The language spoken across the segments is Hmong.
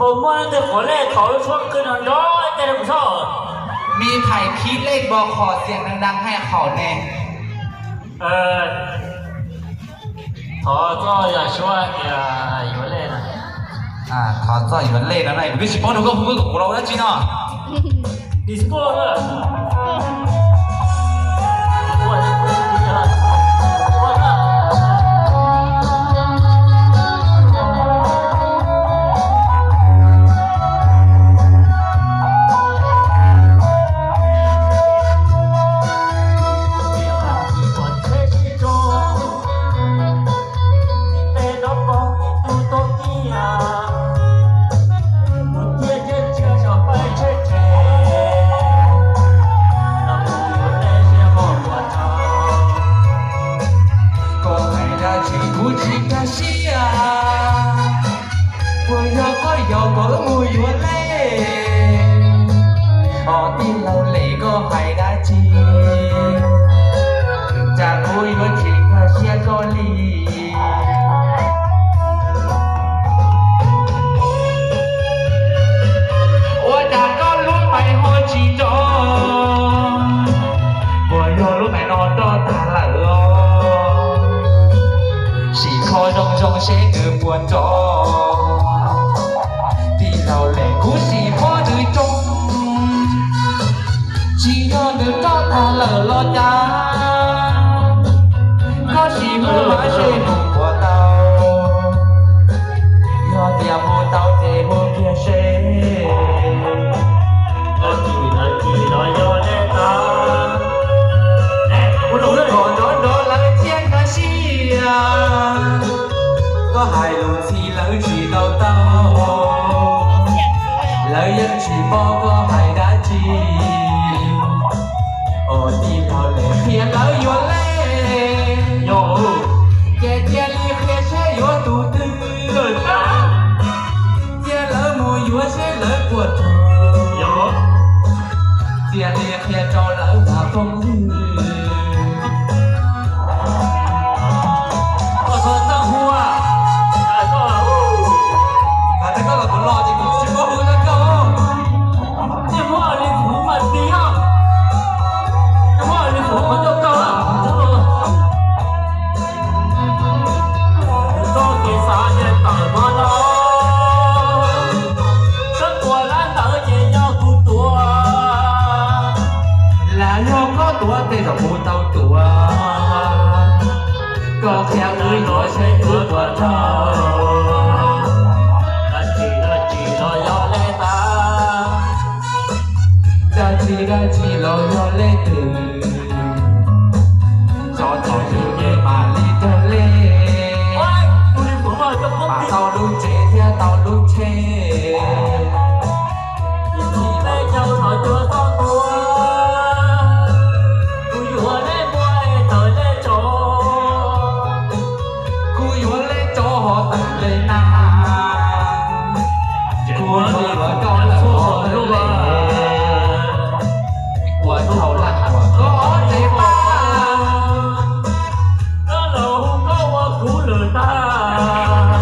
Puas muaj leej twg quav lej thov lub suab qw no nrov ib teg rau kuv saib? Me phais khib lej npo qhov xiam dab dab hais qhov ne. Thov txoj yog suab tias yuav lej no. Thov txoj yuav lej no na, kuv twb tsis paub rau koj hu kom kuv los ua dab tsi no. Koj hais dab tsi kuv tsis nkag siab, puas yog koj yog kom wb mus yuav lej? Os tij laug Lem, koj hais dab tsi? Cas kuv yuav tsis nkag siab koj li. Ua cas koj lub mais ho tsis nrov? Puas yog lub mais no roj tag lawm los? Sim kho zoo zoo seb nws puas nrov. Tij laug Lem, kuv sim pom nws tsoo, tsis yog nws roj tag lawm los cas? Koj sim hu mas seb nws puas tau. Yog tias mus tau ces hu kiag seb. Kuv tus kom nrov nrov lawv thiaj nkag siab. Koj hais lus ntxhi lawv tsis tau tau, lawv yeej tsis paub koj hais dab tsi. Os tij laug Lem, qhia lawv yuav lej, ces cia li qhia seb yuav tus twg. Cia lawv mus yuav seb lawv puas raug, cia li qhia rau lawv mas phooj ywg. Koj txhob txawj hu, koj los kuv los ces kuv tsis paub hu rau koj. Nej muab li kuv mas ti os, nej muab li kuv mas coj koj. Txoj kev xav ces tawm hmo no, koj tuav lab ntawd ces yog kuv tuav, los yog koj tuav tej zaum kuv tau tuav. Koj qhia wb yuav seb wb puas raug. Dab tsi dab tsi los yog lej tag, dab tsi dab tsi los yog lej twg. Tso tso yus ces mam li raug lej, mam tau lub tsev thiab tau lub tsheb. Ib txhis peb caug los cuav txoj tua, kuv yuav lej npua es tawm lej tsov, kuv yuav lej tsov ho tawm lej nag, kuv yuav luag koj lawm ho tawm lej, ua tsaug laj uas koj tsev pab. Koj los hu koj ua kuv lwm tag,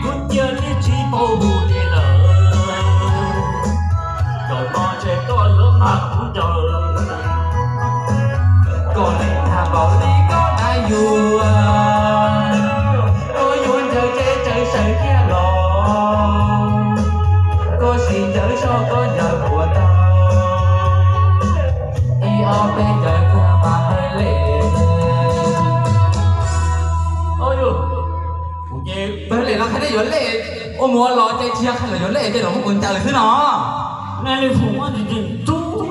kuv cia li tsis paub hu li lawm. Zaum no ntshe koj yuav mag kuv ncaws, koj li tag npaum li koj hnav yuav, koj yuav ncaws tsev tsaws sawv thiaj los, koj sim ncaws soj koj ncaws puas tau, ib ob peb ncaws kag mas hawj lem. Pawg lem no qhia nej yuav lej, ua mus ua los ces tsis yog qhia lawv yuav lej ces los muab kuv ncaws xwb no. Nej li hu muab ntxim ntxim ntxub.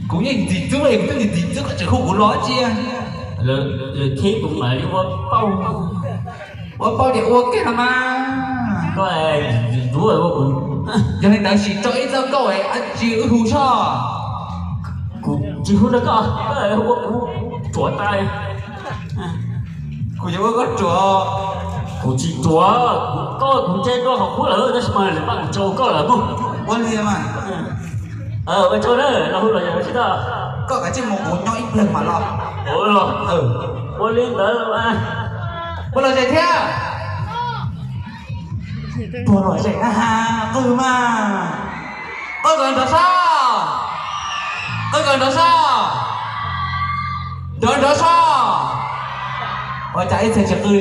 Kuv yeej ntxim ntxub li, kuv twb ntxim ntxim ntxub koj tseem hu kuv los cia. Lwm thib kuv mam li ua pauj. Ua pauj ces ua kiag no mas. Koj ntxim ntxub ua kuv. Yog li ntawd sim tso ib txoj nkauj dab tsi wb hu soj. Kuv tsis hu rau koj, koj ua kuv ruam tas. Kuv yuav ua koj ruam. Kuv tsis ruam, koj kuv nce ntua hauv qub lawm tab sis mas lwm paj kuv tso koj lawm mus. Ua li mas. Ua tsaug na, los hu los yog tsis tau. Koj kav tsij mus, kuv nyob ib pliag mam los. Ua li ntawd, puas lom zem thiab? Puas lom zem na ha, qw mas. Qw kom nrov soj, qw kom nrov soj, nrov nrov soj. Ua cas ib txhia tsis qw li?